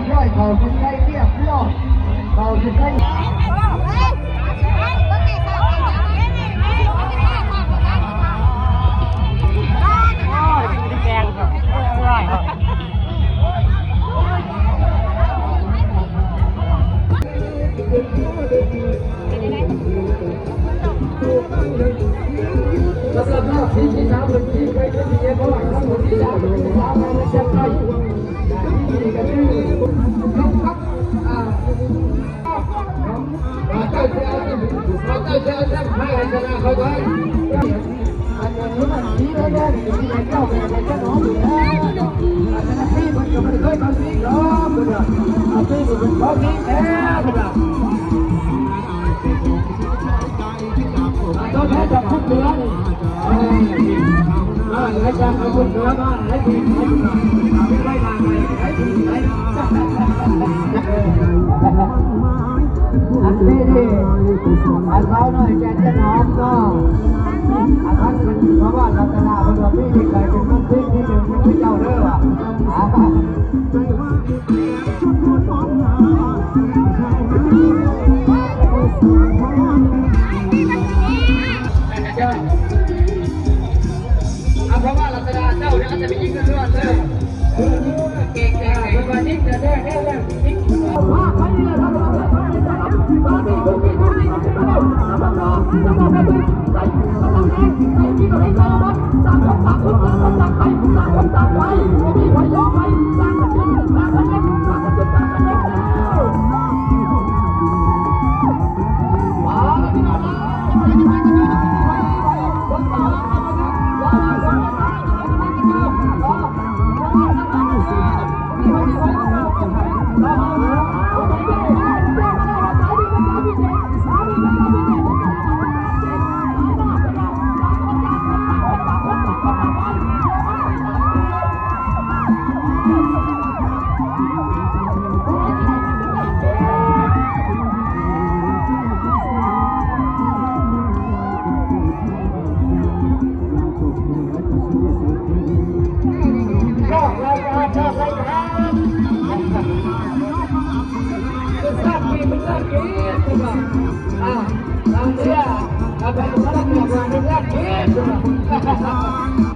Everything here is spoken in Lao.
ຮ້ອຍ ເຂົ້າເສັ້ນໄຊຮຽບຮ້ອຍ ເຂົ້າເສັ້ນໄຊ ສຳລັບຮອບສີ່ສິບສາມ ເປັນທີມໄປເປັນທີມຮອດ ສອງ ສາມ ສາມ ສາມ ຕົວແທນຈາກຄຸນເສືອນີ້ ເອີ ເອີ ໃຫ້ຈາກຄຸນເສືອມາ ໃຫ້ທີມ ໃຫ້ທີມ ໃຫ້ທີມ ໃຫ້ທີມ ໃຫ້ທີມ ອັນນີ້ນີ້ ອັນເວົ້າໜ້ອຍແກ່ນຈັນຫອມເນາະ ອັນນັ້ນເພິ່ນ ເພາະວ່າລັດຕະນາເພິ່ນວ່າປີນີ້ກາຍເປັນເມືອງທີມທີໜຶ່ງ ເປັນເຈົ້າເດີວ່າ ເຈົ້າ ເອົາ ເພາະວ່າລັກສະນະເຈົ້ານີ້ອາດຈະໄປຍິງເຮືອນເດີ ເອີ ຍິງເກັ່ງແທ້ ເພິ່ນວ່າຍິງແທ້ໆ ແນວນັ້ນ ຍິງ ອ່າ ກອງເຊຍ ເອົາໄປ ພະນັກງານ ເປັນຍາດເຂດ.